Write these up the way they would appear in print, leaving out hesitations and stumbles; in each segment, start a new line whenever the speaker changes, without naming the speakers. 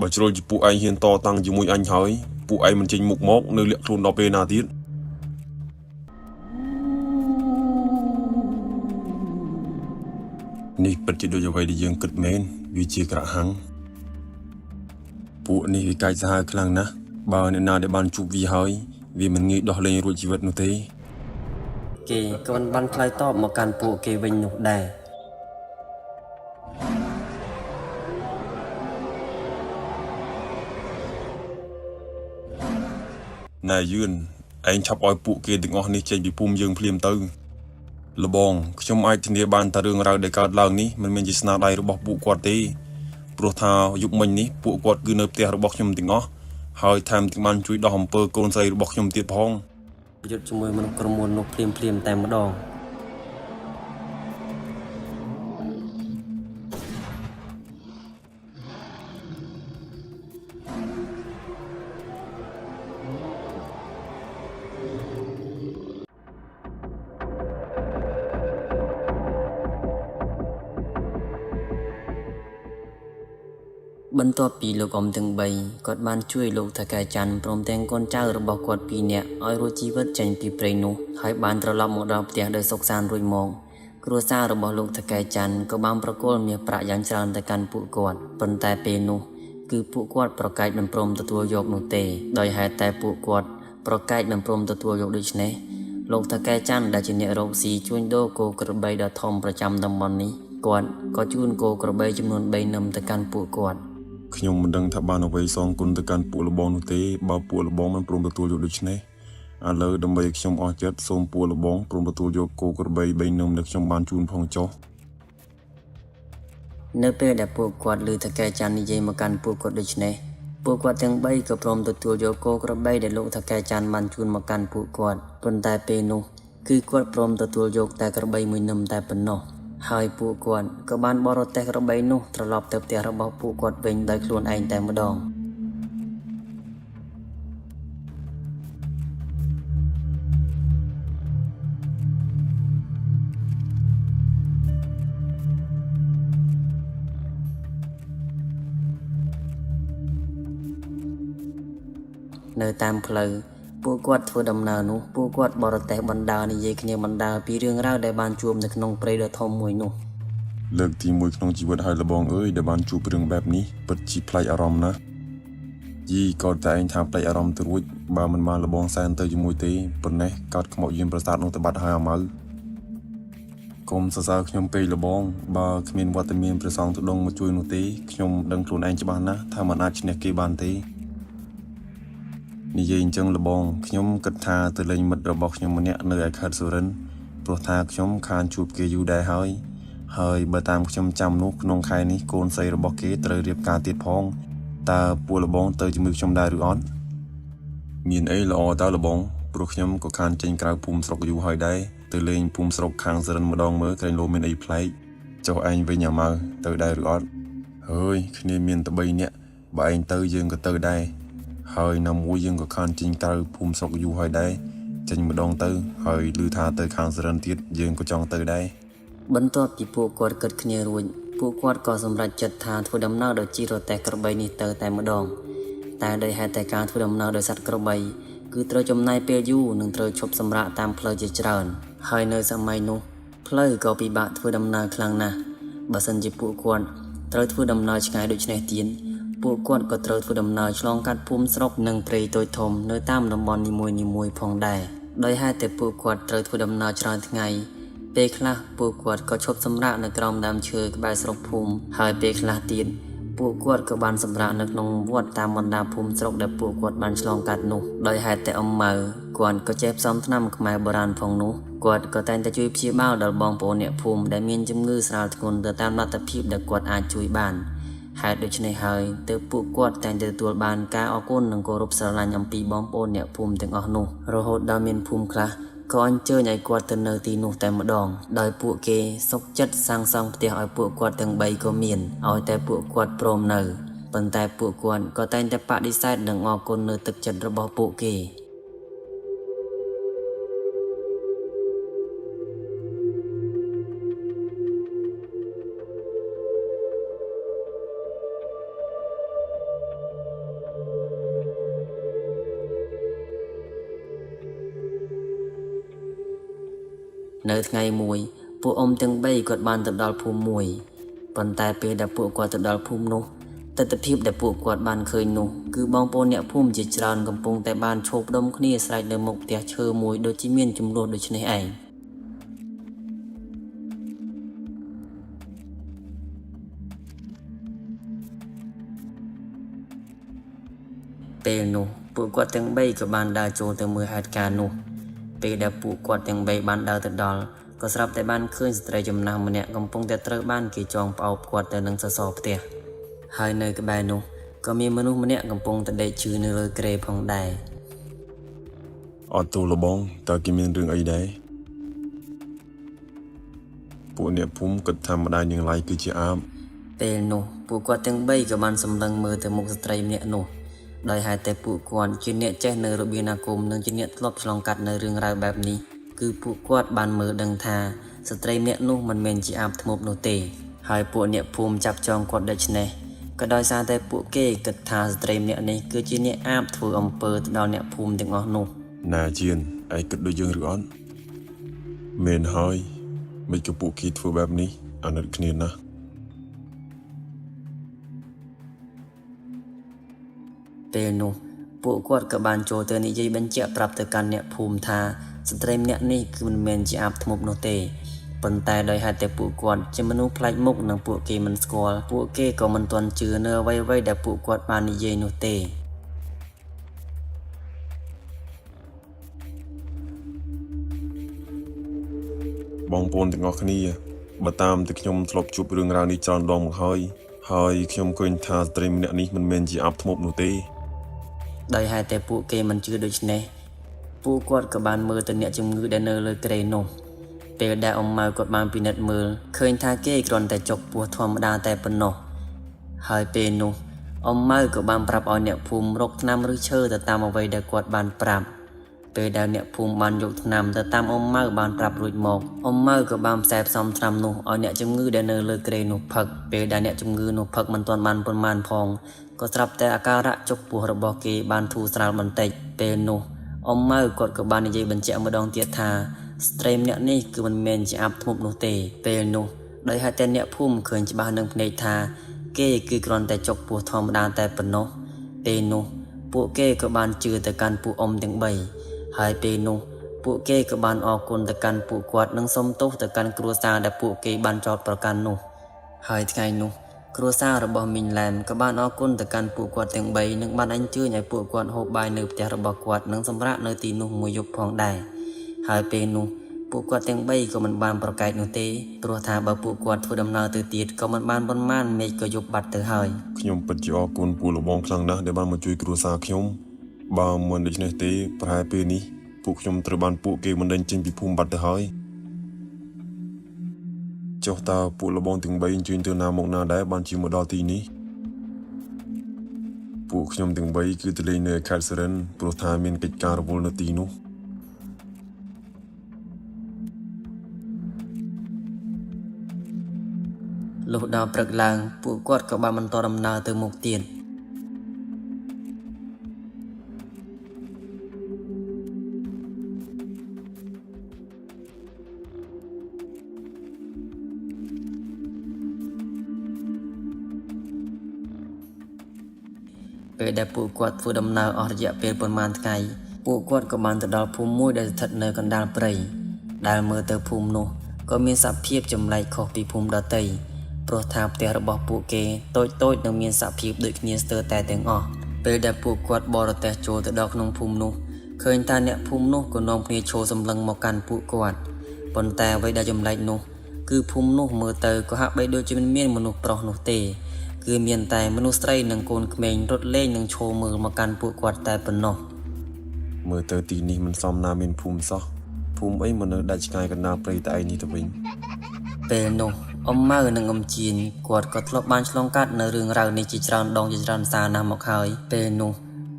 បើជ្រុលជាពួកឯងហ៊ានតតាំងជាមួយអញហើយពួកឯងមិនចេញមុខមកនៅលាក់ខ្លួនដល់ពេលណាទៀតនេះពិតជាដូចអ្វីដែលយើងគិតមែនវាជាក្រហាំងពួកនេះវាកាចសាហាវខ្លាំងណាស់បើអ្នកណាដែលបានជួបវាហើយវាមិនងាយដោះលែងរួចជីវិតនោះទេ
គេក៏មិនបានឆ្លើយតបមកកាន់ពួកគេវិញនោះដែរ
ណែយឿនឯងឆាប់ឲ្យពួកគេទាំងអស់នេះចេញពីភូមិយើងភ្លាមទៅលបងខ្ញុំអាចធានាបានថារឿងរ៉ាវដែលកើតឡើងនេះមិនមែនជាស្នាដៃរបស់ពួកគាត់ទេព្រោះថាយុគមិញនេះពួកគាត់គឺនៅផ្ទះរបស់ខ្ញុំទាំងអស់ហើយថែមទាំងបានជួយដោះអំពើកូនស្រីរបស់ខ្ញុំទៀតផង
ប្រយុទ្ធជាមួយមនុស្សក្រមួននោះភ្លាមភ្លាមៗតែម្ដងបន្ទាប់ពីលោកអ៊ំទាំង3គាត់បានជួយលោកថៅកែច័ន្ទព្រមទាំងកូនចៅរបស់គាត់ពីរនាក់ឲ្យរួចជីវិតចេញពីព្រៃនោះហើយបានត្រឡប់មកដល់ផ្ទះដោយសុខសាន្តរួចមកគ្រួសាររបស់លោកថៅកែច័ន្ទក៏បានប្រគល់មាសប្រាក់យ៉ាងច្រើនទៅកាន់ពួកគាត់ប៉ុន្តែពេលនោះគឺពួកគាត់ប្រកែកមិនព្រមទទួលយកនោះទេដោយហេតុតែពួកគាត់ប្រកែកមិនព្រមទទួលយកដូច្នេះលោកថៅកែច័ន្ទដែលជាអ្នករកស៊ីជួញដូរគោក្របីដ៏ធំប្រចាំតំបន់នេះគាត់ក៏ជូនគោក្របីចំនួន3នឹមទៅកាន់ពួកគាត់
ខ្ញុំមិនដឹងថាបានអ្វីសងគុណទៅកាន់ពួកលបងនោះទេបើពួកលបងមិនព្រមទទួលយកដូច្នេះឥឡូវដើម្បីឲ្យខ្ញុំអស់ចិត្តសូមពួកលបងព្រមទទួលយកគោក្របី3នឹមដែលខ្ញុំបានជូនផងចុះ
នៅពេលដែលពួកគាត់ឮថៅកែចាន់និយាយមកកាន់ពួកគាត់ដូច្នេះពួកគាត់ទាំងបីក៏ព្រមទទួលយកគោក្របីដែលលោកថៅកែចាន់បានជូនមកកាន់ពួកគាត់ប៉ុន្តែពេលនោះគឺគាត់ព្រមទទួលយកតែក្របីមួយនឹមតែប៉ុណ្ណោះហើយពួកគាត់ក៏បានបរទេះក្របីនោះត្រឡប់ទៅផ្ទះរបស់ពួកគាត់វិញដោយខ្លួនឯងតែម្ដងនៅតាមផ្លូវពួកគាត់ធ្វើដំណើរនោះពួកគាត់បរទេះបណ្ដើរនិយាយគ្នាបណ្ដើរពីរឿងរ៉ាវដែលបានជួបនៅក្នុងព្រៃដ៏ធំមួយនោះ
លើកទី1ក្នុងជីវិតហើយលបងអើយដែលបានជួបរឿងបែបនេះពិតជាប្លែកអារម្មណ៍ណាស់យីក៏តែឯងថាប្លែកអារម្មណ៍ទៅរួចបើមិនបានលបងសែនទៅជាមួយទេប៉ុណ្ណេះកើតខ្មោចយាមប្រាសាទនោះទៅបាត់ហើយអាម៉ៅកុំសរសើរខ្ញុំពេកលបងបើគ្មានវត្តមានព្រះសង្ឃទុដងមកជួយនោះទេខ្ញុំដឹងខ្លួនឯងច្បាស់ណាស់ថាមិនអាចឈ្នះគេបានទេនិយាយអញ្ចឹងលបងខ្ញុំគិតថាទៅលេងមិត្តរបស់ខ្ញុំម្នាក់នៅឯខេត្តសុរិនទ្រព្រោះថាខ្ញុំខានជួបគេយូរដែរហើយ ហើយបើតាមខ្ញុំចាំនោះក្នុងខែនេះកូនស្រីរបស់គេត្រូវរៀបការទៀតផងតើពួកលបងទៅជាមួយខ្ញុំដែរឬអត់មានអីល្អតើលបងព្រោះខ្ញុំក៏ខានចេញក្រៅភូមិស្រុកយូរហើយដែរទៅលេងភូមិស្រុកខាងសរិនម្ដងមើលក្រែងលោមានអីប្លែកចុះឯងវិញអាម៉ៅទៅដែរឬអត់ហើយគ្នាមានតែ3នាក់បើឯងទៅយើងក៏ទៅដែរហើយណាមួយយើងក៏ខានចេញក្រៅភូមិស្រុកយូរហើយដែរចេញម្ដងទៅហើយឮថាទៅខាងសរិនទៀតយើងក៏ចង់ទៅដែរ
បន្ទាប់ពីពួកគាត់គិតគ្នារួចពួកគាត់ក៏សម្រេចចិត្តថាធ្វើដំណើរដោយជិះរទេះក្របីនេះទៅតែម្ដងតែដោយហេតុតែការធ្វើដំណើរដោយសត្វក្របីគឺត្រូវចំណាយពេលយូរនិងត្រូវឈប់សម្រាកតាមផ្លូវជាច្រើនហើយនៅសម័យនោះផ្លូវក៏ពិបាកធ្វើដំណើរខ្លាំងណាស់បើសិនជាពួកគាត់ត្រូវធ្វើដំណើរឆ្ងាយដូចនេះទៀតពួកគាត់ក៏ត្រូវធ្វើដំណើរឆ្លងកាត់ភូមិស្រុកនិងព្រៃតូចធំនៅតាមតំបន់នីមួយៗផងដែរដោយហេតុតែពួកគាត់ត្រូវធ្វើដំណើរច្រើនថ្ងៃ ពេលខ្លះពួកគាត់ក៏ឈប់សម្រាកនៅក្រោមដើមឈើក្បែរស្រុកភូមិហើយពេលខ្លះទៀតពួកគាត់ក៏បានសម្រាកនៅក្នុងវត្តតាមបណ្ដាភូមិស្រុកដែលពួកគាត់បានឆ្លងកាត់នោះដោយហេតុតែអ៊ំម៉ៅគាត់ក៏ចេះផ្សំថ្នាំខ្មែរបុរាណផងនោះគាត់ក៏តែងតែជួយព្យាបាលដល់បងប្អូនអ្នកភូមិដែលមានជំងឺស្រាលធ្ងន់ទៅតាមលទ្ធភាពដែលគាត់អាចជួយបានហេតុដូច្នេះហើយទើបពួកគាត់តែងតែទទួលបានការអរគុណនិងគោរពស្រឡាញ់អំពីបងប្អូនអ្នកភូមិទាំងអស់នោះរហូតដល់មានភូមិខ្លះក៏អញ្ជើញឲ្យគាត់ទៅនៅទីនោះតែម្ដងដោយពួកគេសុខចិត្តសាងសង់ផ្ទះឲ្យពួកគាត់ទាំងបីក៏មានឲ្យតែពួកគាត់ព្រមនៅប៉ុន្តែពួកគាត់ក៏តែងតែបដិសេធនិងអរគុណនៅទឹកចិត្តរបស់ពួកគេ នៅថ្ងៃមួយ ពួកអ៊ំទាំងបីគាត់បានទៅដល់ភូមិមួយប៉ុន្តែពេលដែលពួកគាត់ទៅដល់ភូមិនោះទិដ្ឋភាពដែលពួកគាត់បានឃើញនោះគឺបងប្អូនអ្នកភូមិជាច្រើនកំពុងតែបានឈរផ្ដុំគ្នាស្រែកនៅមុខផ្ទះឈើមួយដូចជាមានចំនួនដូចនេះឯងពេលនោះពួកគាត់ទាំងបីក៏បានដើរចូលទៅមើលហេតុការណ៍នោះពេលដែលពួកគាត់ទាំងបីបានដើរទៅដល់ក៏ស្រាប់តែបានឃើញស្ត្រីចំណាស់ម្នាក់កំពុងតែត្រូវបានគេចងផ្អោបគាត់ទៅនឹងសសរផ្ទះហើយនៅក្បែរនោះក៏មានមនុស្សម្នាក់កំពុងតែដេកឈឺនៅលើគ្រែផងដែរ
អត់ទូលបងតើគេមានរឿងអីដែរពួកអ្នកភូមិគិតថាម្ដាយនាងឡៃគឺជាអាប
ពេលនោះពួកគាត់ទាំងបីក៏បានសម្លឹងមើលទៅមុខស្ត្រីម្នាក់នោះដោយហេតុតែពួកគាត់ជាអ្នកចេះនៅរបៀបអាគមនិងជាអ្នកធ្លាប់ឆ្លងកាត់នៅរឿងរ៉ាវបែបនេះគឺពួកគាត់បានមើលដឹងថាស្ត្រីម្នាក់នោះមិនមែនជាអាបធ្មប់នោះទេហើយពួកអ្នកភូមិចាប់ចងគាត់ដូច្នេះក៏ដោយសារតែពួកគេគិតថាស្ត្រីម្នាក់នេះគឺជាអ្នកអាបធ្វើអំពើទៅដល់អ្នកភូមិទាំងអស់នោះ
ណាជៀនឯងគិតដូចយើងឬអត់មែនហើយមិនក៏ពួកគេធ្វើបែបនេះអាណិតគ្នាណាស់
ពេលនោះពួកគាត់ក៏បានចូលទៅនិយាយបញ្ជាក់ប្រាប់ទៅកាន់អ្នកភូមិថាស្ត្រីម្នាក់នេះគឺមិនមែនជាអាបធ្មប់នោះទេប៉ុន្តែដោយហេតុតែពួកគាត់ជាមនុស្សប្លែកមុខនិងពួកគេមិនស្គាល់ពួកគេក៏មិនទាន់ជឿនៅអ្វីៗដែលពួកគាត់បាននិយាយនោះទេ
បងប្អូនទាំងអស់គ្នាបើតាមតែខ្ញុំធ្លាប់ជួបរឿងរ៉ាវនេះច្រើនដងមកហើយហើយខ្ញុំឃើញថាស្ត្រីម្នាក់នេះមិនមែនជាអាបធ្មប់នោះទេ
ដោយហេតុតែពួកគេមិនជឿដូច្នេះពួកគាត់ក៏បានមើលទៅអ្នកជំងឺដែលនៅលើគ្រែនោះពេលដែលអ៊ំម៉ៅគាត់បានពិនិត្យមើលឃើញថាគេគ្រាន់តែចុកពោះធម្មតាតែប៉ុណ្ណោះហើយពេលនោះអ៊ំម៉ៅក៏បានប្រាប់ឲ្យអ្នកភូមិរកថ្នាំឬឈើទៅតាមអ្វីដែលគាត់បានប្រាប់ពេលដែលអ្នកភូមិបានយកថ្នាំទៅតាមអ៊ំម៉ៅបានប្រាប់រួចមកអ៊ំម៉ៅក៏បានផ្សាយផ្សំថ្នាំនោះឲ្យអ្នកជំងឺដែលនៅលើគ្រែនោះផឹកពេលដែលអ្នកជំងឺនោះផឹកមិនទាន់បានប៉ុន្មានផងក៏ស្រាប់តែអាការៈចុកពោះរបស់គេបានធូរស្រាលបន្តិចពេលនោះអ៊ំម៉ៅគាត់ក៏បាននិយាយបញ្ជាក់ម្ដងទៀតថាស្ត្រីម្នាក់នេះគឺមិនមែនជាអាបធ្មប់នោះទេពេលនោះដោយហេតុតែអ្នកភូមិឃើញច្បាស់នឹងភ្នែកថាគេគឺគ្រាន់តែចុកពោះធម្មតាតែប៉ុណ្ណោះពេលនោះពួកគេក៏បានជឿទៅកាន់ពួកអ៊ំទាំងបីហើយពេលនោះពួកគេក៏បានអរគុណទៅកាន់ពួកគាត់និងសុំទោសទៅកាន់គ្រួសារដែលពួកគេបានចោទប្រកាន់នោះហើយថ្ងៃនោះគ្រួសាររបស់មីងឡែមក៏បានអរគុណទៅកាន់ពួកគាត់ទាំងបីនិងបានអញ្ជើញឲ្យពួកគាត់ហូបបាយនៅផ្ទះរបស់គាត់និងសម្រាកនៅទីនោះមួយយប់ផងដែរហើយពេលនោះពួកគាត់ទាំងបីក៏មិនបានប្រកែកនោះទេព្រោះថាបើពួកគាត់ធ្វើដំណើរទៅទៀតក៏មិនបានប៉ុន្មានមេឃក៏យប់បាត់ទៅហើយ
ខ្ញុំពិតជាអរគុណពូលបងខ្លាំងណាស់ដែលបានមកជួយគ្រួសារខ្ញុំបើមិនដូច្នេះទេប្រហែលពេលនេះពួកខ្ញុំត្រូវបានពួកគេបណ្ដេញចេញពីភូមិបាត់ទៅហើយចុះតើពួកលបងទាំងបីអញ្ជើញទៅណាមកណាដែរបានជាមកដល់ទីនេះពួកខ្ញុំទាំងបីគឺទៅលេងនៅខេត្តសុរិនทร์ព្រោះថាមានកិច្ចការរវល់នៅទីនោះ
លុះដល់ព្រឹកឡើងពួកគាត់ក៏បានបន្តដំណើរទៅមុខទៀតពេលដែលពួកគាត់ធ្វើដំណើរអស់រយៈពេលប៉ុន្មានថ្ងៃពួកគាត់ក៏បានទៅដល់ភូមិមួយដែលស្ថិតនៅកណ្ដាលព្រៃដែលមើលទៅភូមិនោះក៏មានសភាពចម្លែកខុសពីភូមិដទៃព្រោះថាផ្ទះរបស់ពួកគេតូចៗនិងមានសភាពដូចគ្នាស្ទើរតែទាំងអស់ពេលដែលពួកគាត់បរទេះចូលទៅដល់ក្នុងភូមិនោះឃើញថាអ្នកភូមិនោះក៏នាំគ្នាឈរសម្លឹងមកកាន់ពួកគាត់ប៉ុន្តែអ្វីដែលចម្លែកនោះគឺភូមិនោះមើលទៅក៏ហាក់បីដូចជាមិនមានមនុស្សប្រុសនោះទេ គឺមានតែមនុស្សស្រីនិងកូនក្មេងរត់លេងនិងឈរមើលមកកាន់ពួកគាត់តែប៉ុណ្ណោះ
មើលទៅទីនេះមិនសមណាមានភូមិសោះភូមិអីមកនៅដាច់ឆ្ងាយកណ្ដាលព្រៃតែឯងនេះទៅវិញ
ពេលនោះអ៊ំម៉ៅនិងអ៊ំជៀនគាត់ក៏ធ្លាប់បានឆ្លងកាត់នៅរឿងរ៉ាវនេះជាច្រើនដងជាច្រើនសារណាស់មកហើយពេលនោះ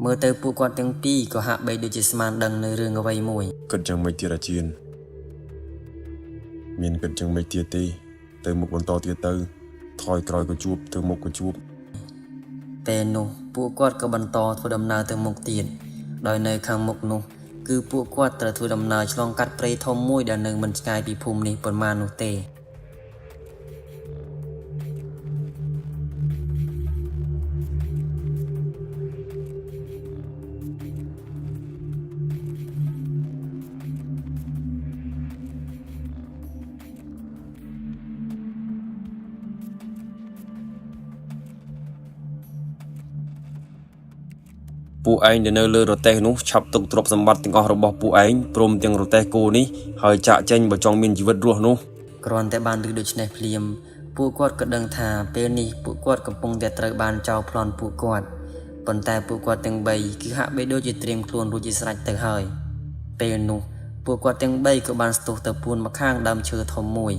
មើលទៅពួកគាត់ទាំងពីរក៏ហាក់បីដូចជាស្មានដឹងនៅរឿងអ្វីមួយ
គិតយ៉ាងម៉េចទៀតអាជៀនមានគិតយ៉ាងម៉េចទៀតទេទៅមុខបន្តទៀតទៅថយក្រោយក៏ជួបទៅមុខក៏ជួប
ពេលនោះពួកគាត់ក៏បន្តធ្វើដំណើរទៅមុខទៀតដោយនៅខាងមុខនោះ គឺពួកគាត់ត្រូវធ្វើដំណើរឆ្លងកាត់ព្រៃធំមួយដែលនៅមិនឆ្ងាយពីភូមិនេះប៉ុន្មាននោះទេ
ពួកឯងដែលនៅលើរទេះនោះឆាប់ទុកទ្រព្យសម្បត្តិទាំងអស់របស់ពួកឯងព្រមទាំងរទេះគោនេះហើយចាកចេញបើចង់មានជីវិតរស់នោះ
គ្រាន់តែបានឮដូច្នេះភ្លាម ពួកគាត់ក៏ដឹងថាពេលនេះពួកគាត់កំពុងតែត្រូវបានចោរប្លន់ពួកគាត់ប៉ុន្តែពួកគាត់ទាំងបីគឺហាក់បីដូចជាត្រៀមខ្លួនរួចជាស្រេចទៅហើយពេលនោះពួកគាត់ទាំងបីក៏បានស្ទុះទៅពួនម្ខាងដើមឈើធំមួយ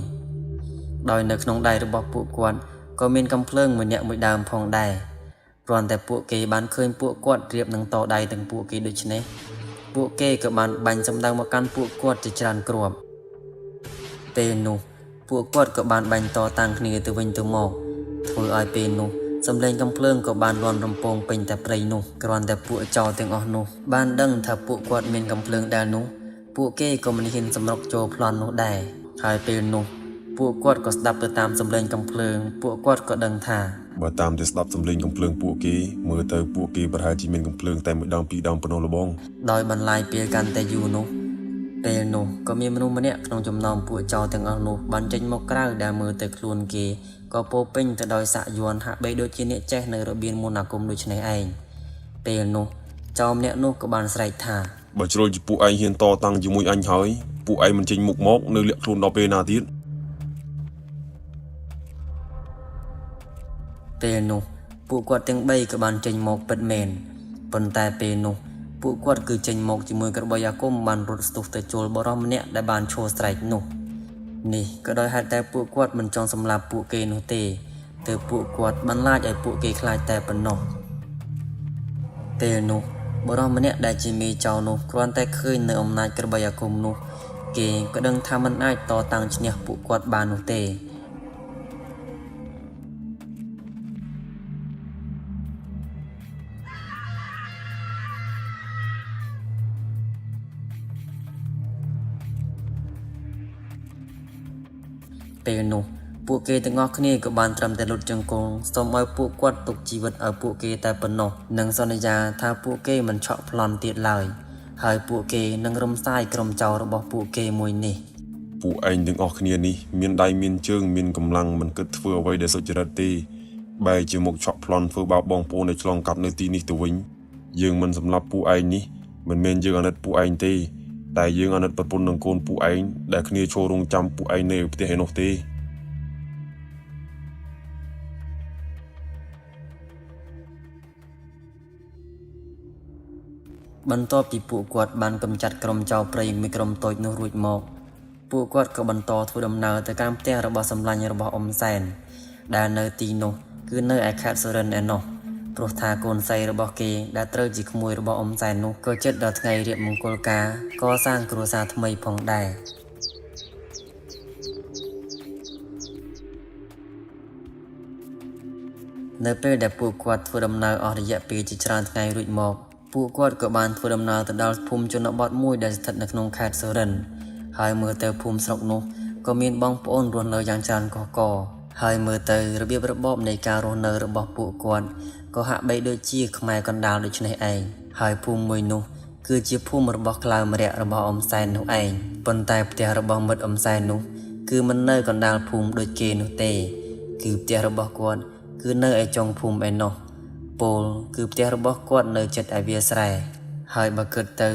ដោយនៅក្នុងដៃរបស់ពួកគាត់ក៏មានកាំភ្លើងមួយនាក់មួយដើមផងដែរគ្រាន់តែពួកគេបានឃើញពួកគាត់រៀបនឹងតដៃទាំងពួកគេដូច្នេះពួកគេក៏បានបាញ់សម្ដៅមកកាន់ពួកគាត់ជាច្រើនគ្រាប់ ពេលនោះពួកគាត់ក៏បានបាញ់តតាំងគ្នាទៅវិញទៅមកធ្វើឲ្យពេលនោះសំឡេងកំភ្លើងក៏បានលាន់រំពងពេញតែព្រៃនោះគ្រាន់តែពួកចោរទាំងអស់នោះបានដឹងថាពួកគាត់មានកំភ្លើងដែរនោះពួកគេក៏មិនហ៊ានសម្រុកចូលប្លន់នោះដែរហើយពេលនោះពួកគាត់ក៏ស្ដាប់ទៅតាមសំឡេងកំភ្លើងពួកគាត់ក៏ដឹងថា
បើតាមតែស្ដាប់សំឡេងកំភ្លើងពួកគេមើលទៅពួកគេប្រហែលជាមានកំភ្លើងតែមួយដើមពីរដើមប៉ុណ្ណោះល្បង
ដោយបន្លាយពេលកាន់តែយូរនោះពេលនោះក៏មានមនុស្សម្នាក់ក្នុងចំណោមពួកចោរទាំងអស់នោះបានចេញមកក្រៅដែលមើលទៅខ្លួនគេក៏ពោរពេញទៅដោយសាក់យ័ន្តហាក់បីដូចជាអ្នកចេះនៅរបៀនមន្តអាគមដូចនេះឯងពេលនោះចោរម្នាក់នោះក៏បានស្រែកថា
បើជ្រុលជាពួកឯងហ៊ានតតាំងជាមួយអញហើយពួកឯងមិនចេញមុខមកនៅលាក់ខ្លួនដល់ពេលណាទៀត
ពេលនោះពួកគាត់ទាំងបីក៏បានចេញមកពិតមែនប៉ុន្តែពេលនោះពួកគាត់គឺចេញមកជាមួយក្របីអាគមបានរត់ស្ទុះទៅជល់បុរសម្នាក់ដែលបានឈរស្រែកនោះនេះក៏ដោយហេតុតែពួកគាត់មិនចង់សម្លាប់ពួកគេនោះទេទើបពួកគាត់បានឡាចឲ្យពួកគេខ្លាចតែប៉ុណ្ណោះពេលនោះបុរសម្នាក់ដែលជាមេចៅនោះគ្រាន់តែឃើញនៅអំណាចក្របីអាគមនោះគេក៏ដឹងថាមិនអាចតតាំងឈ្នះពួកគាត់បាននោះទេ ពេលនោះពួកគេទាំងអស់គ្នាក៏បានត្រឹមតែលុតជង្គង់សូមឲ្យពួកគាត់ទុកជីវិតឲ្យពួកគេតែប៉ុណ្ណោះនិងសន្យាថាពួកគេមិនឆក់ប្លន់ទៀតឡើយហើយពួកគេនឹងរំសាយក្រុមចោររបស់ពួកគេមួយនេះ
ពួកឯងទាំងអស់គ្នានេះមានដៃមានជើងមានកម្លាំងមិនគិតធ្វើអ្វីដែលសុចរិតទេបែរជាមកឆក់ប្លន់ធ្វើបាបបងប្អូនដែលឆ្លងកាត់នៅទីនេះទៅវិញយើងមិនសម្លាប់ពួកឯងនេះមិនមែនយើងអាណិតពួកឯងទេតែយើងអាណិតប្រពន្ធនិងកូនពួកឯងដែលគ្នាឈររងចាំពួកឯងនៅផ្ទះឯនោះទេ
បន្ទាប់ពីពួកគាត់បានកម្ចាត់ក្រុមចោរព្រៃមួយក្រុមតូចនោះរួចមកពួកគាត់ក៏បន្តធ្វើដំណើរទៅកាន់ផ្ទះរបស់សម្លាញ់របស់អ៊ំសែនដែលនៅទីនោះគឺនៅឯខេត្តសុរិន្ទឯណោះព្រោះថាកូនស្រីរបស់គេដែលត្រូវជាក្មួយរបស់អ៊ំសែននោះក៏ជិតដល់ថ្ងៃរៀបមង្គលការកសាងគ្រួសារថ្មីផងដែរ នៅពេលដែលពួកគាត់ធ្វើដំណើរអស់រយៈពេលជាច្រើនថ្ងៃរួចមកពួកគាត់ក៏បានធ្វើដំណើរទៅដល់ភូមិជនបទមួយដែលស្ថិតនៅក្នុងខេត្តសុរិន្ទហើយមើលទៅភូមិស្រុកនោះក៏មានបងប្អូនរស់នៅយ៉ាងច្រើនកុះករហើយមើលទៅរបៀបរបបនៃការរស់នៅរបស់ពួកគាត់ក៏ហាក់បីដូចជាខ្មែរកណ្ដាលដូចនេះឯងហើយភូមិមួយនោះគឺជាភូមិរបស់ក្លៅម្រ័ក្សរបស់អ៊ំសែននោះឯងប៉ុន្តែផ្ទះរបស់មិត្តអ៊ំសែននោះគឺមិននៅកណ្ដាលភូមិដូចគេនោះទេគឺផ្ទះរបស់គាត់គឺនៅឯចុងភូមិឯណោះពោលគឺផ្ទះរបស់គាត់នៅជិតឯវាលស្រែហើយបើគិតទៅ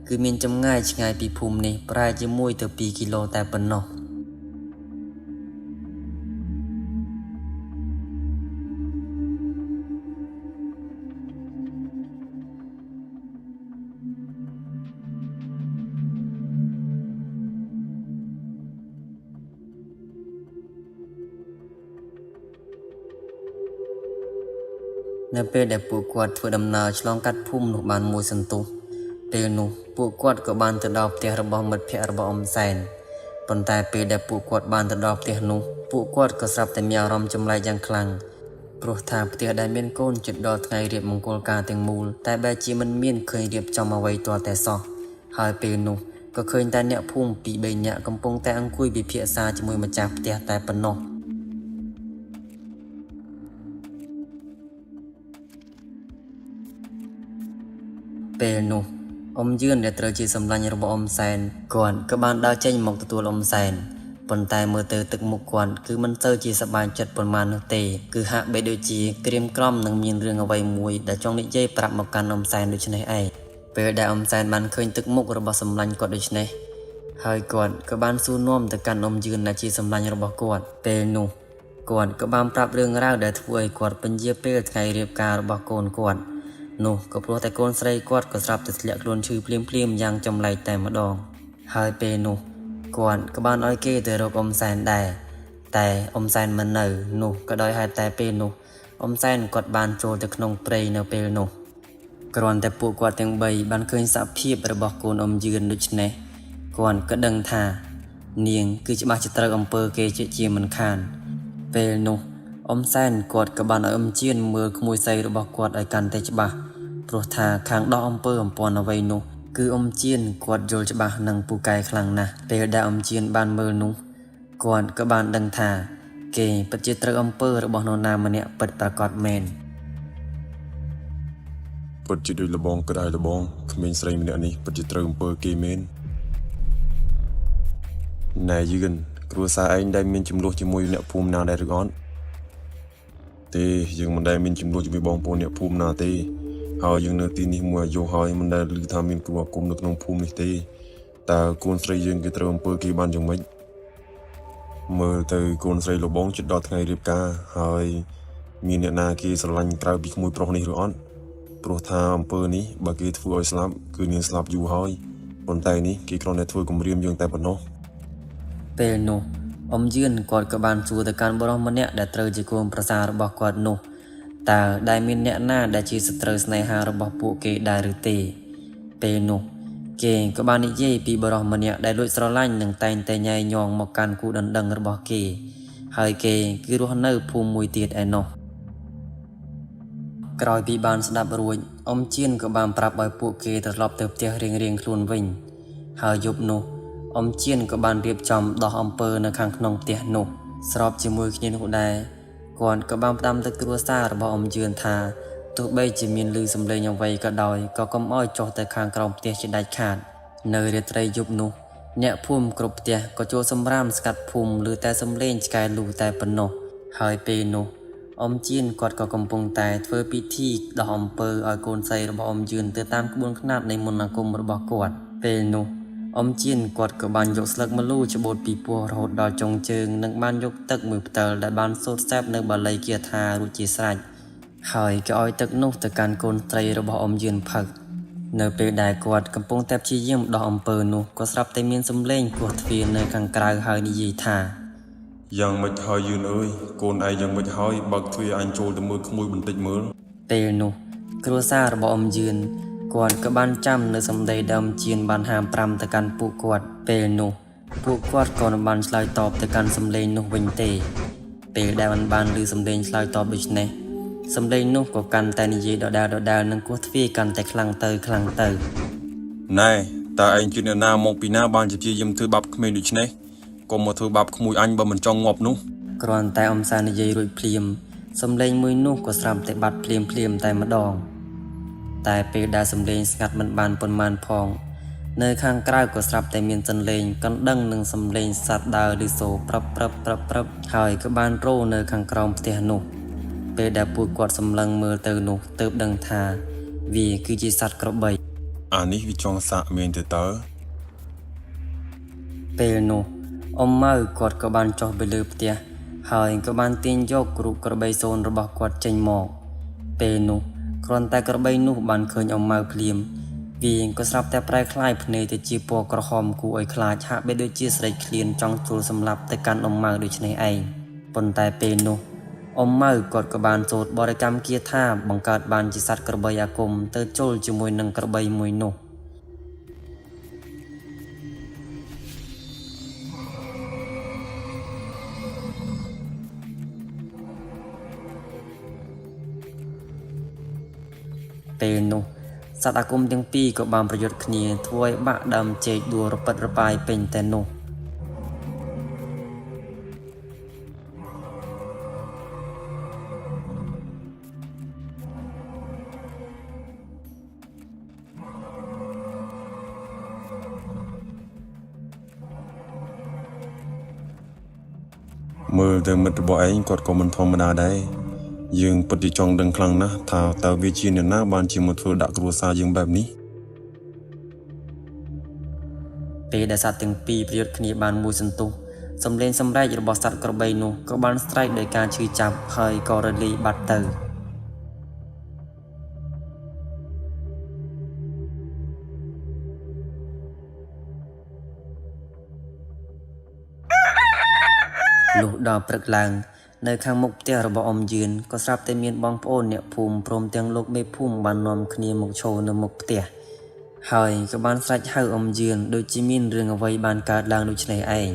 គឺមានចម្ងាយឆ្ងាយពីភូមិនេះប្រហែលជា1ទៅ2គីឡូតែប៉ុណ្ណោះនៅពេលដែលពួកគាត់ធ្វើដំណើរឆ្លងកាត់ភូមិនោះបានមួយសន្ទុះពេលនោះពួកគាត់ក៏បានទៅដល់ផ្ទះរបស់មិត្តភ័ក្តិរបស់អ៊ំសែនប៉ុន្តែពេលដែលពួកគាត់បានទៅដល់ផ្ទះនោះពួកគាត់ក៏ស្រាប់តែមានអារម្មណ៍ចម្លែកយ៉ាងខ្លាំងព្រោះថាផ្ទះដែលមានកូនជិតដល់ថ្ងៃរៀបមង្គលការទាំងមូលតែបែរជាមិនមានឃើញរៀបចំអ្វីទាល់តែសោះ ហើយពេលនោះក៏ឃើញតែអ្នកភូមិពីរបីនាក់កំពុងតែអង្គុយពិភាក្សាជាមួយម្ចាស់ផ្ទះតែប៉ុណ្ណោះ ពេលនោះអ៊ំយឿនដែលត្រូវជាសម្លាញ់របស់អ៊ំសែនគាត់ក៏បានដើរចេញមកទទួលអ៊ំសែនប៉ុន្តែមើលទៅទឹកមុខគាត់គឺមិនសូវជាសប្បាយចិត្តប៉ុន្មាននោះទេគឺហាក់បីដូចជាក្រៀមក្រំនឹងមានរឿងអ្វីមួយដែលចង់និយាយប្រាប់មកកាន់អ៊ំសែនដូច្នេះឯងពេលដែលអ៊ំសែនបានឃើញទឹកមុខរបស់សម្លាញ់គាត់ដូច្នេះហើយគាត់ក៏បានសួរនាំទៅកាន់អ៊ំយឿនដែលជាសម្លាញ់របស់គាត់ពេលនោះគាត់ក៏បានប្រាប់រឿងរ៉ាវដែលធ្វើឲ្យគាត់ពន្យាពេលថ្ងៃរៀបការរបស់កូនគាត់ នោះក៏ព្រោះតែកូនស្រីគាត់ក៏ស្រាប់តែធ្លាក់ខ្លួនឈឺភ្លាមភ្លាមៗយ៉ាងចម្លែកតែម្ដង ហើយពេលនោះគាត់ក៏បានឲ្យគេទៅរកអ៊ំសែនដែរតែអ៊ំសែនមិននៅនោះក៏ដោយហេតុតែពេលនោះអ៊ំសែនគាត់បានចូលទៅក្នុងព្រៃនៅពេលនោះគ្រាន់តែពួកគាត់ទាំងបីបានឃើញសភាពរបស់កូនអ៊ំយឿនដូច្នេះគាត់ក៏ដឹងថា នាងគឺច្បាស់ជាត្រូវអំពើគេជាជាមិនខាន ពេលនោះអ៊ំសែនគាត់ក៏បានឲ្យអ៊ំជៀនមើលក្មួយស្រីរបស់គាត់ឲ្យកាន់តែច្បាស់ព្រោះថាខាងដោះអំពើអំព័ន្ធអ្វីនោះគឺអ៊ំជៀនគាត់យល់ច្បាស់និងពូកែខ្លាំងណាស់ពេលដែលអ៊ំជៀនបានមើលនោះគាត់ក៏បានដឹងថា គេពិតជាត្រូវអំពើរបស់នរណាម្នាក់ពិតប្រាកដមែន
ពិតជាដូចលបងក្តៅលបងក្មេងស្រីម្នាក់នេះពិតជាត្រូវអំពើគេមែនណែយឿនគ្រួសារឯងដែលមានចំនួនជាមួយអ្នកភូមិណាដែរឬអត់ទេយើងមិនដែលមានចំនួនជាមួយបងប្អូនអ្នកភូមិណាទេហើយយើងនៅទីនេះមួយអាយុហើយមិនដែលឮថាមានគ្រូអាគមនៅក្នុងភូមិនេះទេតើកូនស្រីយើងគេត្រូវអំពើគេបានយ៉ាងម៉េចមើលទៅកូនស្រីលបងជិតដល់ថ្ងៃរៀបការហើយមានអ្នកណាគេស្រឡាញ់ក្រៅពីក្មួយប្រុសនេះឬអត់ ព្រោះថាអំពើនេះបើគេធ្វើឲ្យស្លាប់គឺនាងស្លាប់យូរហើយប៉ុន្តែនេះគេគ្រាន់តែធ្វើគំរាមយើងតែប៉ុណ្ណោះ
ពេលនោះអ៊ំយឿនគាត់ក៏បានសួរទៅកាន់បុរសម្នាក់ដែលត្រូវជាកូនប្រសាររបស់គាត់នោះតើដែលមានអ្នកណាដែលជាសត្រូវស្នេហារបស់ពួកគេដែរឬទេ ពេលនោះគេក៏បាននិយាយពីបុរសម្នាក់ដែលលួចស្រឡាញ់និងតែងតែញ៉ៃញងមកកាន់គូដណ្ដឹងរបស់គេ ហើយគេគឺរស់នៅភូមិមួយទៀតឯណោះក្រោយពីបានស្ដាប់រួចអ៊ំជៀនក៏បានប្រាប់ឲ្យពួកគេត្រឡប់ទៅផ្ទះរៀងៗខ្លួនវិញ ហើយយប់នោះអ៊ំជៀនក៏បានរៀបចំដោះអំពើនៅខាងក្នុងផ្ទះនោះស្របជាមួយគ្នានោះដែរគាត់ក៏បានផ្ដាំទៅគ្រួសាររបស់អ៊ំជឿនថាទោះបីជាមានឮសំឡេងអ្វីក៏ដោយក៏កុំឲ្យចុះទៅខាងក្រោមផ្ទះជាដាច់ខាត នៅរាត្រីយប់នោះអ្នកភូមិគ្រប់ផ្ទះក៏ចូលសម្រាមស្កាត់ភូមិឮតែសំឡេងឆ្កែលូតែប៉ុណ្ណោះហើយពេលនោះអ៊ំជៀនគាត់ក៏កំពុងតែធ្វើពិធីដោះអំពើឲ្យកូនស្រីរបស់អ៊ំជឿនទៅតាមក្បួនខ្នាតនៃមន្តអាគមរបស់គាត់ពេលនោះ អ៊ំជៀនគាត់ក៏បានយកស្លឹកម្លូច្បូតពីពោះរហូតដល់ចុងជើងនិងបានយកទឹកមួយផ្តិលដែលបានសូត្រសែបនៅបាលីគាថារួចជាស្រេចហើយក៏ឲ្យទឹកនោះទៅកាន់កូនស្រីរបស់អ៊ំយឿនផឹកនៅពេលដែលគាត់កំពុងតែព្យាយាមដោះអំពើនោះក៏ស្រាប់តែមានសំឡេងគោះទ្វារនៅខាងក្រៅហើយនិយាយថា
យ៉ាងម៉េចហើយយឿនអើយកូនឯងយ៉ាងម៉េចហើយបើកទ្វារអញចូលទៅមើលក្មួយបន្តិចមើល
ពេលនោះគ្រួសាររបស់អ៊ំយឿនគាត់ក៏បានចាំនៅសម្ដីដើមជៀនបានហាមប្រាំទៅកាន់ពួកគាត់ពេលនោះពួកគាត់ក៏មិនបានឆ្លើយតបទៅកាន់សំឡេងនោះវិញទេ ពេលដែលមិនបានឮសំឡេងឆ្លើយតបដូច្នេះសំឡេងនោះក៏កាន់តែនិយាយដដែលៗនិងគោះទ្វារកាន់តែខ្លាំងទៅខ្លាំងទៅ
ណែតើឯងជាអ្នកណាមកពីណាបានជាព្យាយាមធ្វើបាបក្មេងដូច្នេះកុំមកធ្វើបាបក្មួយអញបើមិនចង់ងាប់នោះ
គ្រាន់តែអំសានិយាយរួចភ្លាមសំឡេងមួយនោះក៏ស្រាប់តែបាត់ភ្លាមភ្លាមៗតែម្ដង តែពេលដែលសំឡេងស្ងាត់មិនបានប៉ុន្មានផង នៅខាងក្រៅក៏ស្រាប់តែមានសន្លេងកណ្ដឹងនិងសំឡេងសត្វដើរឮសូរប្រឹបប្រឹបប្រឹបប្រឹបហើយក៏បានរោនៅខាងក្រោមផ្ទះនោះ ពេលដែលពួកគាត់សម្លឹងមើលទៅនោះទើបដឹងថា វាគឺជាសត្វក្របី
អានេះវាចង់សាកមែនទេតើ
ពេលនោះអ៊ំម៉ៅគាត់ក៏បានចុះទៅលើផ្ទះហើយក៏បានទាញយករូបក្របីសូនរបស់គាត់ចេញមក ពេលនោះគ្រាន់តែក្របីនោះបានឃើញអ៊ំម៉ៅភ្លាមវាក៏ស្រាប់តែប្រែក្លាយភ្នែកទៅជាពណ៌ក្រហមគួរឲ្យខ្លាចហាក់បីដូចជាស្រេកឃ្លានចង់ជួលសម្លាប់ទៅកាន់អ៊ំម៉ៅដូច្នេះឯងប៉ុន្តែពេលនោះអ៊ំម៉ៅគាត់ក៏បានសូត្របរិកម្មគាថាបង្កើតបានជាសត្វក្របីអាគមទៅជុលជាមួយនឹងក្របីមួយនោះ ពេលនោះ សត្វអាគមទាំងពីរក៏បានប្រយុទ្ធគ្នាធ្វើឲ្យបាក់ដើមចេកដួលរប៉ិតរប៉ាយពេញតែនោះ
មើលទៅមិត្តរបស់ឯងគាត់ក៏មិនធម្មតាដែរយើងពិតជាចង់ដឹងខ្លាំងណាស់ថាតើវាជាអ្នកណាបានជាមកធ្វើដាក់គ្រួសារយើងបែបនេះ
ពេលដែលសត្វទាំងពីរប្រយុទ្ធគ្នាបានមួយសន្ទុះសំឡេងសម្រែករបស់សត្វក្របីនោះក៏បានស្រែកដោយការឈឺចាប់ហើយក៏រលាយបាត់ទៅ លុះដល់ព្រឹកឡើង នៅខាងមុខផ្ទះរបស់អ៊ំយឿនក៏ស្រាប់តែមានបងប្អូនអ្នកភូមិព្រមទាំងលោកមេភូមិបាននាំគ្នាមកឈរនៅមុខផ្ទះហើយក៏បានស្រែកហៅអ៊ំយឿនដូចជាមានរឿងអ្វីបានកើតឡើងដូច្នេះឯង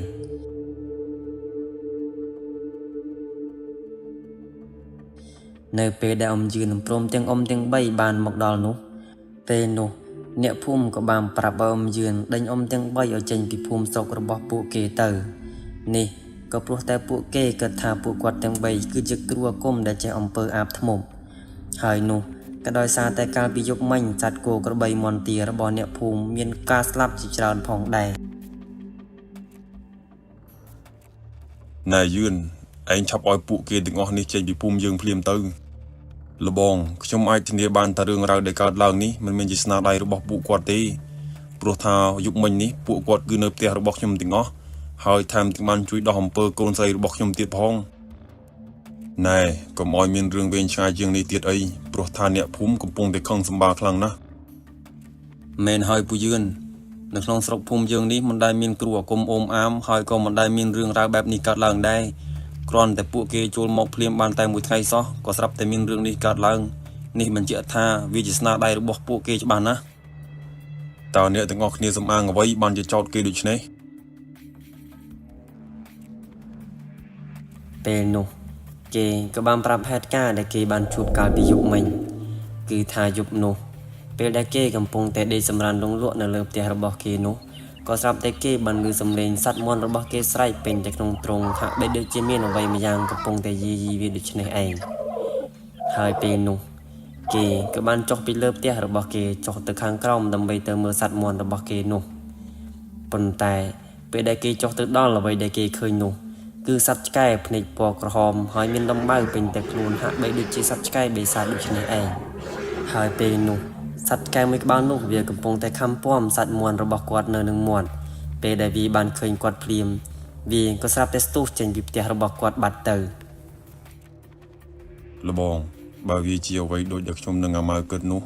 នៅពេលដែលអ៊ំយឿនព្រមទាំងអ៊ំទាំងបីបានមកដល់នោះពេលនោះអ្នកភូមិក៏បានប្រាប់ឲ្យអ៊ំយឿនដេញអ៊ំទាំងបីឲ្យចេញពីភូមិស្រុករបស់ពួកគេទៅនេះក៏ព្រោះតែពួកគេគិតថាពួកគាត់ទាំងបីគឺជាគ្រូអាគមដែលចេះអំពើអាបធ្មប់ហើយនោះក៏ដោយសារតែកាលពីយប់មិញសត្វគោក្របីមន្ទារបស់អ្នកភូមិមានការស្លាប់ជាច្រើនផងដែរ
ណែយឿនឯងឆាប់ឲ្យពួកគេទាំងអស់នេះចេញពីភូមិយើងភ្លាមទៅលបងខ្ញុំអាចធានាបានថារឿងរ៉ាវដែលកើតឡើងនេះមិនមែនជាស្នាដៃរបស់ពួកគាត់ទេព្រោះថាយប់មិញនេះពួកគាត់គឺនៅផ្ទះរបស់ខ្ញុំទាំងអស់ហើយថែមទាំងបានជួយដោះអំពើកូនស្រីរបស់ខ្ញុំទៀតផងណែកុំឲ្យមានរឿងវែងឆ្ងាយជាងនេះទៀតអីព្រោះថាអ្នកភូមិកំពុងតែខឹងសម្បារខ្លាំងណាស់មែនហើយពូយឿននៅក្នុងស្រុកភូមិយើងនេះមិនដែលមានគ្រូអាគមអូមអាមហើយក៏មិនដែលមានរឿងរ៉ាវបែបនេះកើតឡើងដែរគ្រាន់តែពួកគេចូលមកភ្លាមបានតែមួយថ្ងៃសោះក៏ស្រាប់តែមានរឿងនេះកើតឡើងនេះបញ្ជាក់ថាវាជាស្នាដៃរបស់ពួកគេច្បាស់ណាស់តើអ្នកទាំងអស់គ្នាសំអាងអ្វីបានជាចោទគេដូច្នេះ
ពេលនោះគេក៏បានប្រាប់ហេតុការណ៍ដែលគេបានជួបកាលពីយប់មិញគឺថាយប់នោះពេលដែលគេកំពុងតែដេកសម្រានលង់លក់នៅលើផ្ទះរបស់គេនោះក៏ស្រាប់តែគេបានឮសំឡេងសត្វមាន់របស់គេស្រែកពេញតែក្នុងទ្រុងហាក់បីដូចជាមានអ្វីម្យ៉ាងកំពុងតែយាយីវាដូច្នេះឯងហើយពេលនោះគេក៏បានចុះពីលើផ្ទះរបស់គេចុះទៅខាងក្រោមដើម្បីទៅមើលសត្វមាន់របស់គេនោះប៉ុន្តែពេលដែលគេចុះទៅដល់អ្វីដែលគេឃើញនោះគឺសត្វឆ្កែភ្នែកពណ៌ក្រហមហើយមានដំបៅពេញតែខ្លួនហាក់បីដូចជាសត្វឆ្កែបិសាចដូច្នេះឯងហើយពេលនោះសត្វឆ្កែមួយក្បាលនោះវាកំពុងតែខំពំសត្វមាន់របស់គាត់នៅនឹងមាត់ពេលដែលវាបានឃើញគាត់ភ្លាមវាក៏ស្រាប់តែស្ទុះចេញពីផ្ទះរបស់គាត់បាត់ទៅ
លបងបើវាជាអ្វីដូចដែលខ្ញុំនឹងអាម៉ៅគិតនោះ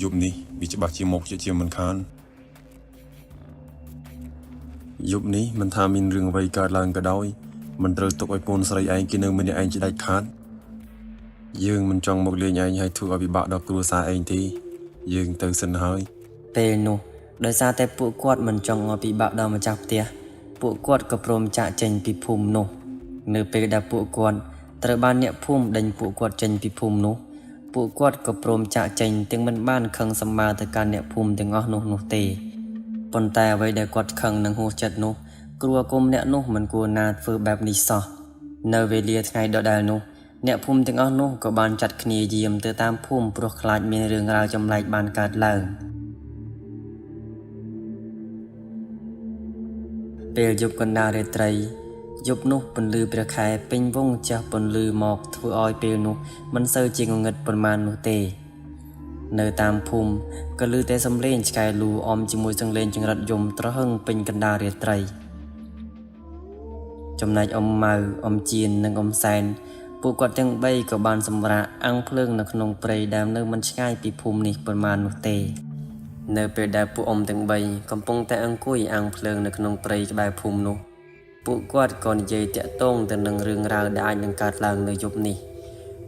យប់នេះវាច្បាស់ជាមកជាមិនខានយប់នេះមិនថាមានរឿងអ្វីកើតឡើងក៏ដោយមិនត្រូវទុកឲ្យកូនស្រីឯងគេនៅម្នាក់ឯងជាដាច់ខាតយើងមិនចង់មកលេងឯងឲ្យធ្វើឲ្យពិបាកដល់គ្រួសារឯងទេយើងទៅសិនហើយ
ពេលនោះដោយសារតែពួកគាត់មិនចង់ឲ្យពិបាកដល់ម្ចាស់ផ្ទះពួកគាត់ក៏ព្រមចាកចេញពីភូមិនោះនៅពេលដែលពួកគាត់ត្រូវបានអ្នកភូមិដេញពួកគាត់ចេញពីភូមិនោះពួកគាត់ក៏ព្រមចាកចេញទាំងមិនបានខឹងសម្បារទៅកាន់អ្នកភូមិទាំងអស់នោះនោះទេប៉ុន្តែអ្វីដែលគាត់ខឹងនិងហួសចិត្តនោះគ្រូអាគមអ្នកនោះមិនគួរណាធ្វើបែបនេះសោះនៅវេលាថ្ងៃដដែលនោះអ្នកភូមិទាំងអស់នោះក៏បានចាត់គ្នាយាមទៅតាមភូមិព្រោះខ្លាចមានរឿងរ៉ាវចម្លែកបានកើតឡើង ពេលយប់កណ្ដាលរាត្រីយប់នោះពន្លឺព្រះខែពេញវង់ជះពន្លឺមកធ្វើឲ្យពេលនោះមិនសូវជាងងឹតប៉ុន្មាននោះទេនៅតាមភូមិក៏ឮតែសំឡេងឆ្កែលូអមជាមួយសំឡេងចង្រិតយំត្រហឹងពេញកណ្ដាលរាត្រីចំណែកអ៊ំម៉ៅអ៊ំជៀននិងអ៊ំសែនពួកគាត់ទាំងបីក៏បានសម្រាកអាំងភ្លើងនៅក្នុងព្រៃដែលនៅមិនឆ្ងាយពីភូមិនេះប៉ុន្មាននោះទេនៅពេលដែលពួកអ៊ំទាំងបីកំពុងតែអង្គុយអាំងភ្លើងនៅក្នុងព្រៃក្បែរភូមិនោះពួកគាត់ក៏និយាយតាក់ទងទៅនឹងរឿងរ៉ាវដែលអាចនឹងកើតឡើងនៅយប់នេះ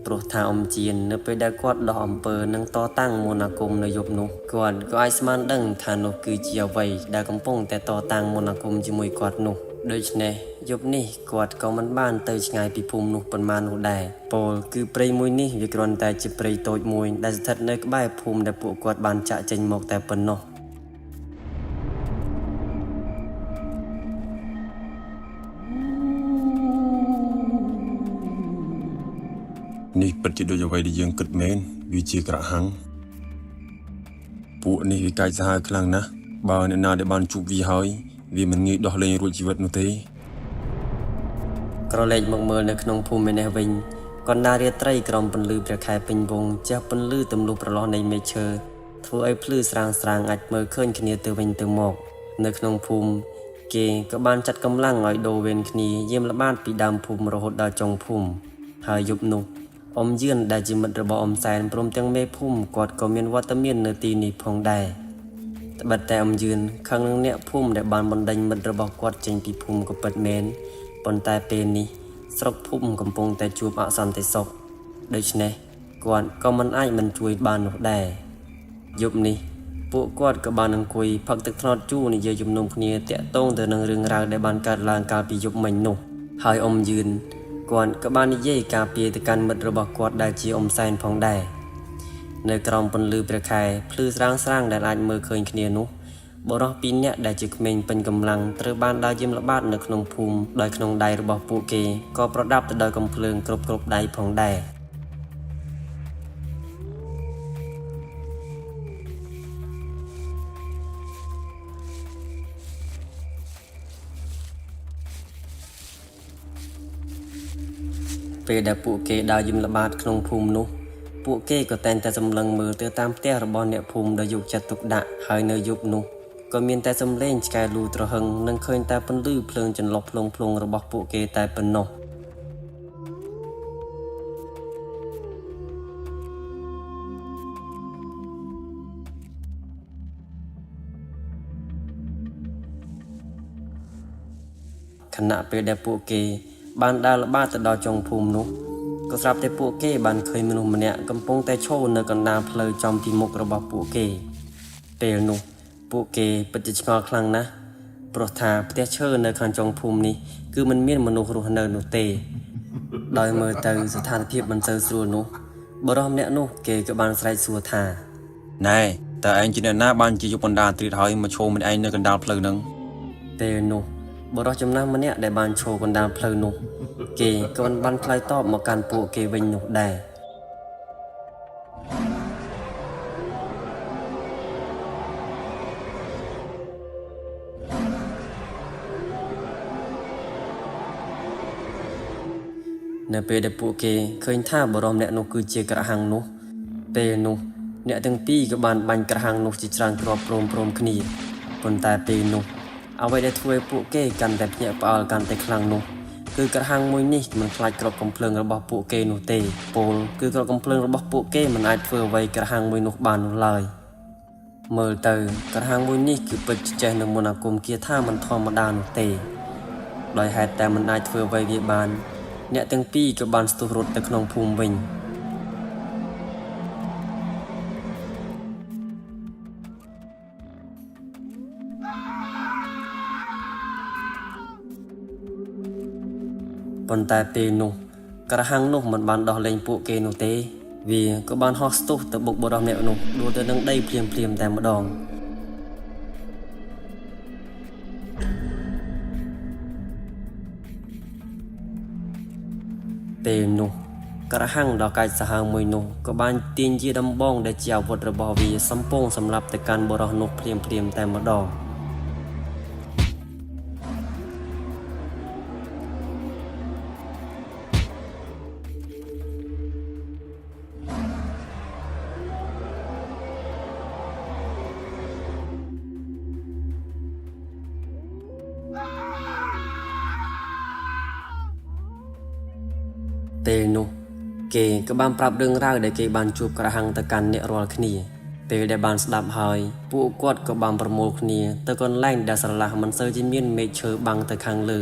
ព្រោះថាអ៊ំជៀននៅពេលដែលគាត់ដោះអំពើនិងតតាំងមន្តអាគមនៅយប់នោះគាត់ក៏អាចស្មានដឹងថានោះគឺជាអ្វីដែលកំពុងតែតតាំងមន្តអាគមជាមួយគាត់នោះ ដូច្នេះយប់នេះគាត់ក៏មិនបានទៅឆ្ងាយពីភូមិនោះប៉ុន្មាននោះដែរពោលគឺព្រៃមួយនេះវាគ្រាន់តែជាព្រៃតូចមួយដែលស្ថិតនៅក្បែរភូមិដែលពួកគាត់បានចាក់ចេញមកតែប៉ុណ្ណោះ
នេះពិតជាដូចអ្វីដែលយើងគិតមែនវាជាក្រហាំងពួកនេះវាកាចសាហាវខ្លាំងណាស់បើអ្នកណាដែលបានជួបវាហើយវាមិនងាយដោះលែងរួចជីវិតនោះទេ
ក្រឡេកមកមើលនៅក្នុងភូមិឯនេះវិញកណ្ដាលរាត្រីក្រោមពន្លឺព្រះខែពេញវង់ជះពន្លឺទម្លុះប្រឡោះនៃមេឃឈើធ្វើឲ្យភ្លឺស្រាងស្រាងអាចមើលឃើញគ្នាទៅវិញទៅមកនៅក្នុងភូមិគេក៏បានចាត់កម្លាំងឲ្យដូរវេនគ្នាយាមល្បាតពីដើមភូមិរហូតដល់ចុងភូមិហើយយប់នោះអ៊ំយឿនដែលជាមិត្តរបស់អ៊ំសែនព្រមទាំងមេភូមិគាត់ក៏មានវត្តមាននៅទីនេះផងដែរ ត្បិតតែអំយឿនខឹងនឹងអ្នកភូមិដែលបានបណ្ដេញមិត្តរបស់គាត់ចេញពីភូមិក៏ពិតមែនប៉ុន្តែពេលនេះស្រុកភូមិកំពុងតែជួបអសន្តិសុខដូច្នេះគាត់ក៏មិនអាចមិនជួយបាននោះដែរយប់នេះពួកគាត់ក៏បានអង្គុយផឹកទឹកត្នោតជូរនិយាយជំនុំគ្នាតាក់ទងទៅនឹងរឿងរ៉ាវដែលបានកើតឡើងកាលពីយប់មិញនោះហើយអំយឿនគាត់ក៏បាននិយាយការពារទៅកាន់មិត្តរបស់គាត់ដែលជាអ៊ំសែនផងដែរ នៅក្រោមពន្លឺព្រះខែភ្លឺស្រាងស្រាងដែលអាចមើលឃើញគ្នានោះបុរសពីរនាក់ដែលជាក្មេងពេញកម្លាំងត្រូវបានដើរយាមល្បាតនៅក្នុងភូមិដោយក្នុងដៃរបស់ពួកគេក៏ប្រដាប់ទៅដោយកំភ្លើងគ្រប់ៗដៃផងដែរពេលដែលពួកគេដើរយាមល្បាតក្នុងភូមិនោះពួកគេក៏តែងតែសម្លឹងមើលទៅតាមផ្ទះរបស់អ្នកភូមិដោយយកចិត្តទុកដាក់ហើយនៅយប់នោះក៏មានតែសំឡេងឆ្កែលូទ្រហឹងនិងឃើញតែពន្លឺភ្លើងចន្លុះភ្លងភ្លងរបស់ពួកគេតែប៉ុណ្ណោះ ខណៈពេលដែលពួកគេបានដើរល្បាតទៅដល់ចុងភូមិនោះក៏ស្រាប់តែពួកគេបានឃើញមនុស្សម្នាក់កំពុងតែឈរនៅកណ្ដាលផ្លូវចំពីមុខរបស់ពួកគេ ពេលនោះពួកគេពិតជាឆ្ងល់ខ្លាំងណាស់ព្រោះថាផ្ទះឈើនៅខាងចុងភូមិនេះគឺមិនមានមនុស្សរស់នៅនោះទេ ដោយមើលទៅស្ថានភាពមិនសូវស្រួលនោះបុរសម្នាក់នោះគេក៏បានស្រែកសួរថា
ណែតើឯងជាអ្នកណាបានជាយកបណ្ដាត្រៀតហើយមកឈរម្នាក់ឯងនៅកណ្ដាលផ្លូវហ្នឹង
ពេលនោះបុរសចំណាស់ម្នាក់ដែលបានឈរកណ្ដាលផ្លូវនោះគេក៏មិនបានឆ្លើយតបមកកាន់ពួកគេវិញនោះដែរ នៅពេលដែលពួកគេឃើញថាបុរសម្នាក់នោះគឺជាក្រហាំងនោះពេលនោះអ្នកទាំងពីរក៏បានបាញ់ក្រហាំងនោះជាច្រើនគ្រាប់ព្រមព្រំគ្នាប៉ុន្តែពេលនោះអ្វីដែលធ្វើឲ្យពួកគេកាន់តែភ្ញាក់ផ្អើលកាន់តែខ្លាំងនោះគឺក្រហាំងមួយនេះមិនខ្លាចគ្រាប់កំភ្លើងរបស់ពួកគេនោះទេពោលគឺគ្រាប់កំភ្លើងរបស់ពួកគេមិនអាចធ្វើអ្វីក្រហាំងមួយនោះបាននោះឡើយមើលទៅក្រហាំងមួយនេះគឺពិតជាចេះនឹងមន្តអាគមគាថាមិនធម្មតានោះទេដោយហេតុតែមិនអាចធ្វើអ្វីវាបាន អ្នកទាំងពីរក៏បានស្ទុះរត់ទៅក្នុងភូមិវិញប៉ុន្តែពេលនោះក្រហាំងនោះមិនបានដោះលែងពួកគេនោះទេវាក៏បានហោះស្ទុះទៅបុកបុរសម្នាក់នោះដួលទៅនឹងដីភ្លាមៗតែម្ដងពេលនោះក្រហាំងដ៏កាចសាហាវមួយនោះក៏បានទាញជាដំបងដែលជាអាវុធរបស់វាសំពងសម្លាប់ទៅកាន់បុរសនោះភ្លាមៗតែម្ដងពេលនោះគេក៏បានប្រាប់រឿងរ៉ាវដែលគេបានជួបក្រហាំងទៅកាន់អ្នករាល់គ្នាពេលដែលបានស្ដាប់ហើយពួកគាត់ក៏បានប្រមូលគ្នាទៅកន្លែងដែលស្រឡះមិនសូវជាមានមេឃឈើបាំងទៅខាងលើ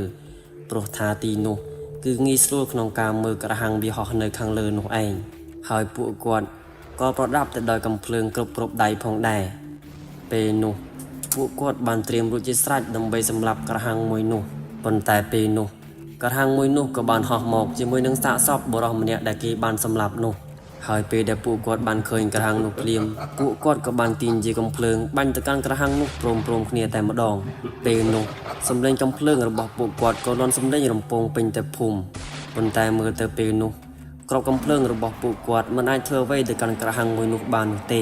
ព្រោះថាទីនោះគឺងាយស្រួលក្នុងការមើលក្រហាំងវាហោះនៅខាងលើនោះឯងហើយពួកគាត់ក៏ប្រដាប់ទៅដោយកំភ្លើងគ្រប់ៗដៃផងដែរពេលនោះពួកគាត់បានត្រៀមរួចជាស្រេចដើម្បីសម្លាប់ក្រហាំងមួយនោះ ប៉ុន្តែពេលនោះក្រហាំងមួយនោះក៏បានហោះមកជាមួយនឹងសាកសពបុរសម្នាក់ដែលគេបានសម្លាប់នោះហើយពេលដែលពួកគាត់បានឃើញក្រហាំងនោះភ្លាមពួកគាត់ក៏បានទាញជាកំភ្លើងបាញ់ទៅកាន់ក្រហាំងនោះព្រមៗគ្នាតែម្ដងពេលនោះសម្លេងកំភ្លើងរបស់ពួកគាត់ក៏លាន់សម្លេងរំពងពេញតែភូមិប៉ុន្តែមើលទៅពេលនោះគ្រាប់កំភ្លើងរបស់ពួកគាត់មិនអាចធ្វើអ្វីទៅកាន់ក្រហាំងមួយនោះបាននោះទេ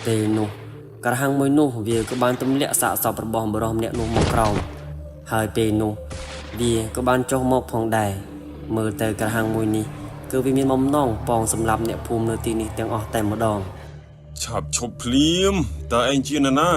ពេលនោះក្រហាំងមួយនោះវាក៏បានទម្លាក់សាកសពរបស់បុរសម្នាក់នោះមកក្រោមហើយពេលនោះវាក៏បានចុះមកផងដែរមើលទៅក្រហាំងមួយនេះគឺវាមានបំណងប៉ងសម្លាប់អ្នកភូមិនៅទីនេះទាំងអស់តែម្ដង
ឆាប់ឈប់ភ្លាមតើឯងជានរណា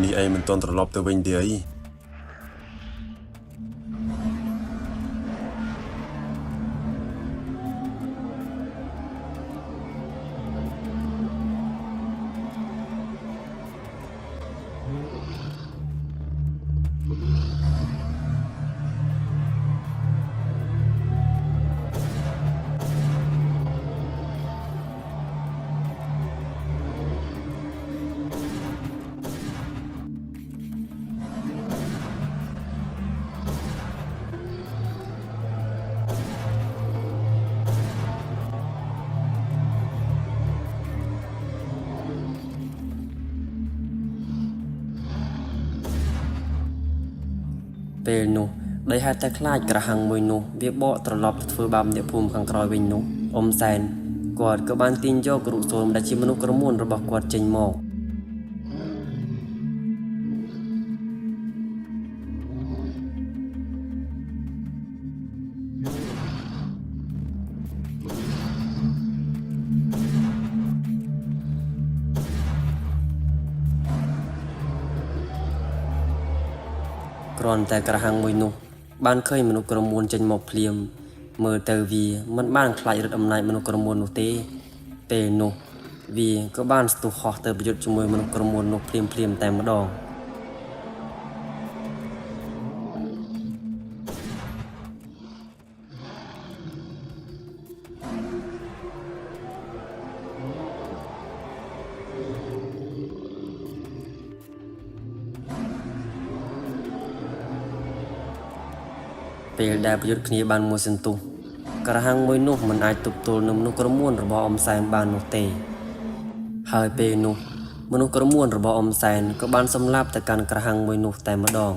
នេះឯងមិនទាន់ត្រឡប់ទៅវិញទេអី
ពេលនោះដោយហេតុតែខ្លាចក្រហាំងមួយនោះវាបកត្រឡប់ទៅធ្វើបាបអ្នកភូមិខាងក្រោយវិញនោះអ៊ំសែនគាត់ក៏បានទាញយករូបសូមដែលជាមនុស្សក្រមួនរបស់គាត់ចេញមក គ្រាន់តែក្រហាំងមួយនោះបានឃើញមនុស្សក្រមួនចេញមកភ្លាមមើលទៅវាមិនបានខ្លាចរឹតអំណាចមនុស្សក្រមួននោះទេពេលនោះវាក៏បានស្ទុះហោះទៅប្រយុទ្ធជាមួយមនុស្សក្រមួននោះភ្លាមៗតែម្ដង ពេលដែលប្រយុទ្ធគ្នាបានមួយសន្ទុះក្រហាំងមួយនោះមិនអាចទប់ទល់នឹងមនុស្សក្រមួនរបស់អ៊ំសែនបាននោះទេហើយពេលនោះមនុស្សក្រមួនរបស់អ៊ំសែនក៏បានសម្លាប់ទៅកាន់ក្រហាំងមួយនោះតែម្ដង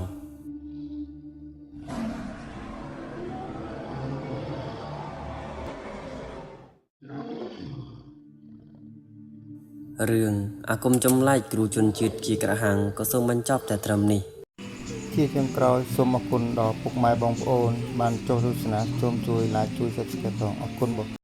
រឿងអាគមចម្លែកគ្រូជនជាតិជាក្រហាំងក៏សូមបញ្ចប់តែត្រឹមនេះ
ជាចុងក្រោយសូមអរគុណដល់ពុកម៉ែបងប្អូនបានចូលទស្សនាសូមជួយ Like ជួយ Subscribe ផងអរគុណបង។